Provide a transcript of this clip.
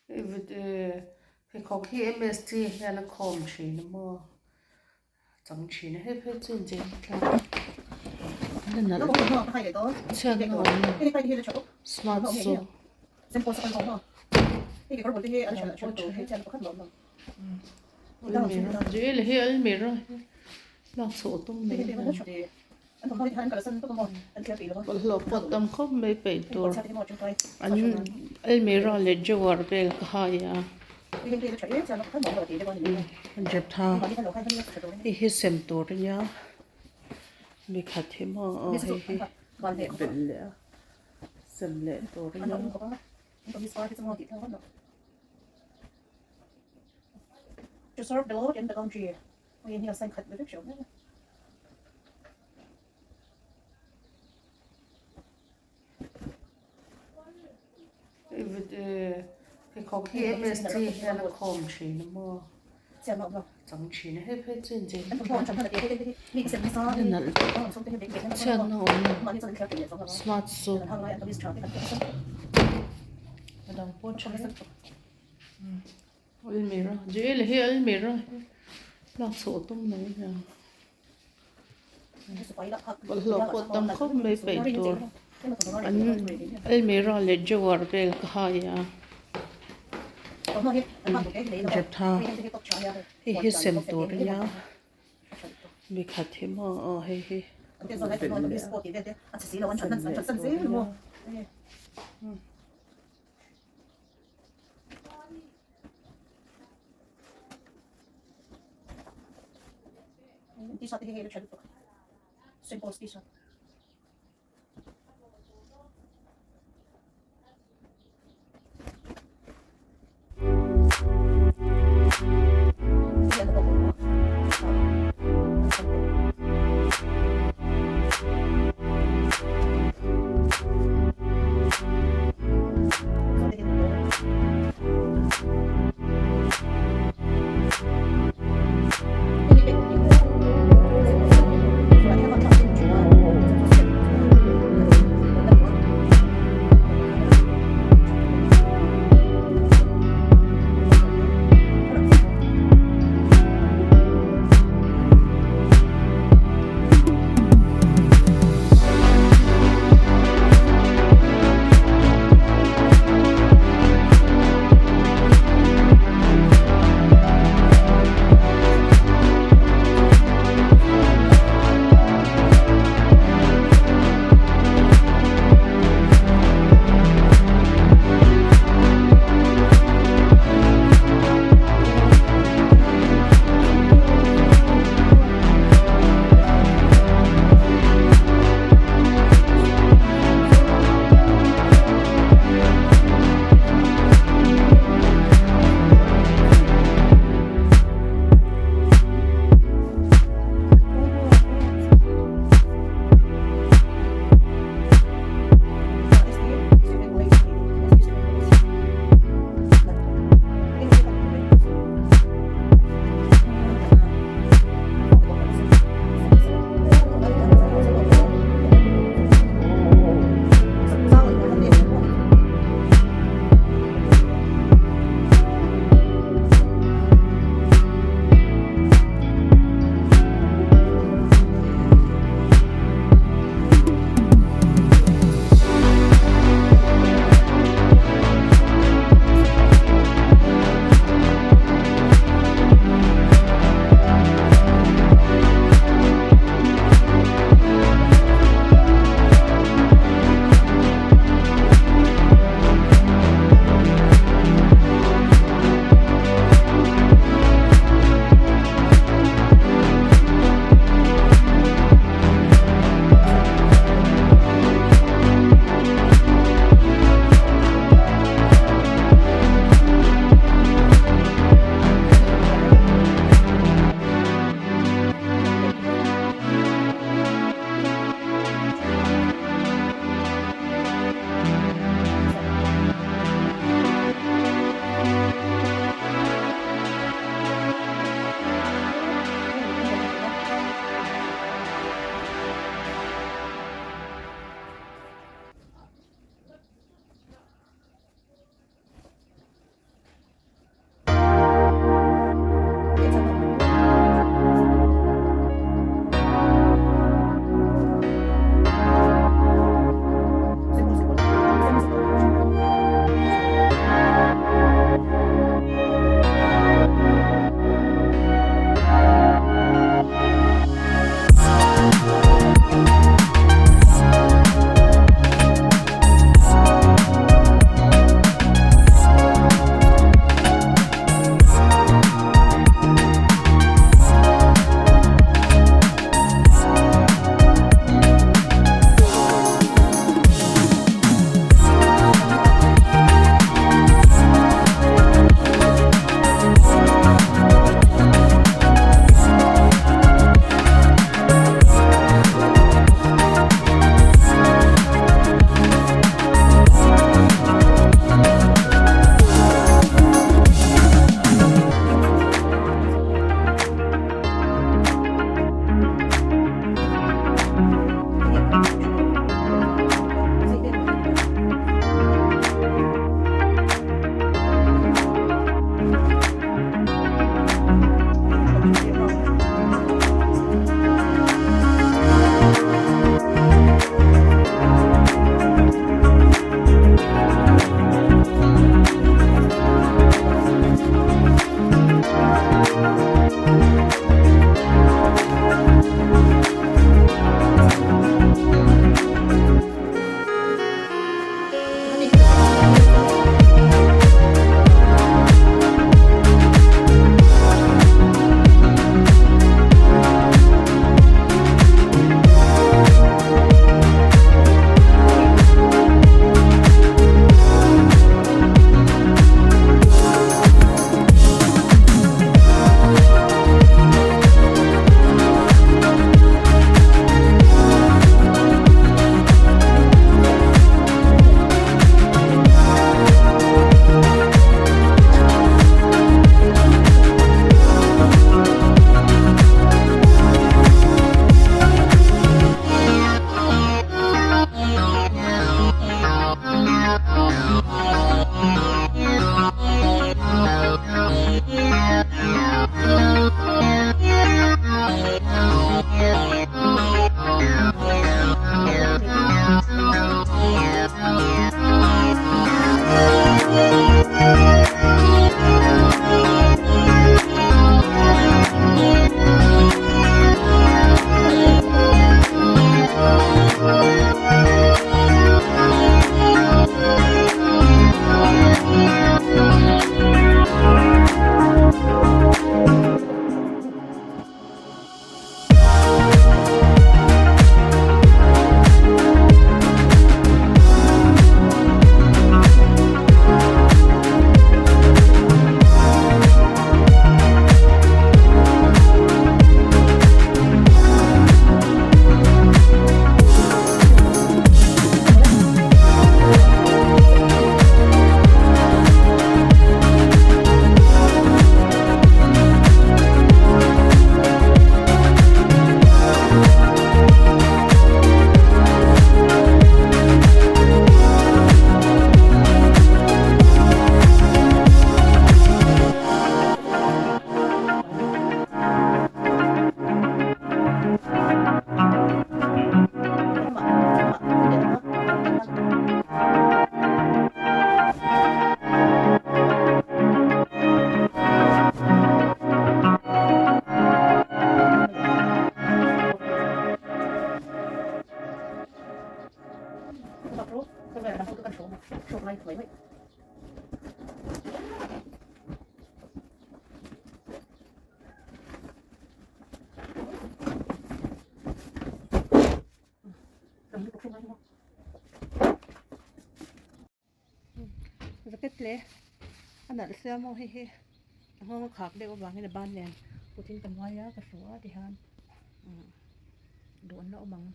Pheikhawk hi MST hian a khawm thin a maw chang thin a hei phei chu inchei tlak chhiatna awm smart shoe almirah hi almirah hi lak chhuah tum mai bawlhhlawh pawh tam khawp mai peih tur an almirah leh drawer vel ka hai a jeptha hei hi sem tur a nia mi khat hi maw aw hei hi belh leh a sem leh tur a nia. Pheikhawk hi MST hian a khawm thin a maw chang thin a hei phei chu inchei chhiatna awm smart shoe a dang pawh tha vek. Almirah jail hi almirah hi lak chhuah tum mai a nia bawlhhlawh pawh tam khawp mai peih tur an almirah leh drawer vel ka hai a jeptha hei hi sem tur a nia mi khat hi maw aw hei hi belh leh a sem leh tur a nia. T-shirt hi hei la tha lutuk simple t-shirt. Jacket leh a nalh sia maw hei hi a nghawng a khak deuh avangin a ban nen kut in ka nuai a ka hru a tihian duh an la awm ang.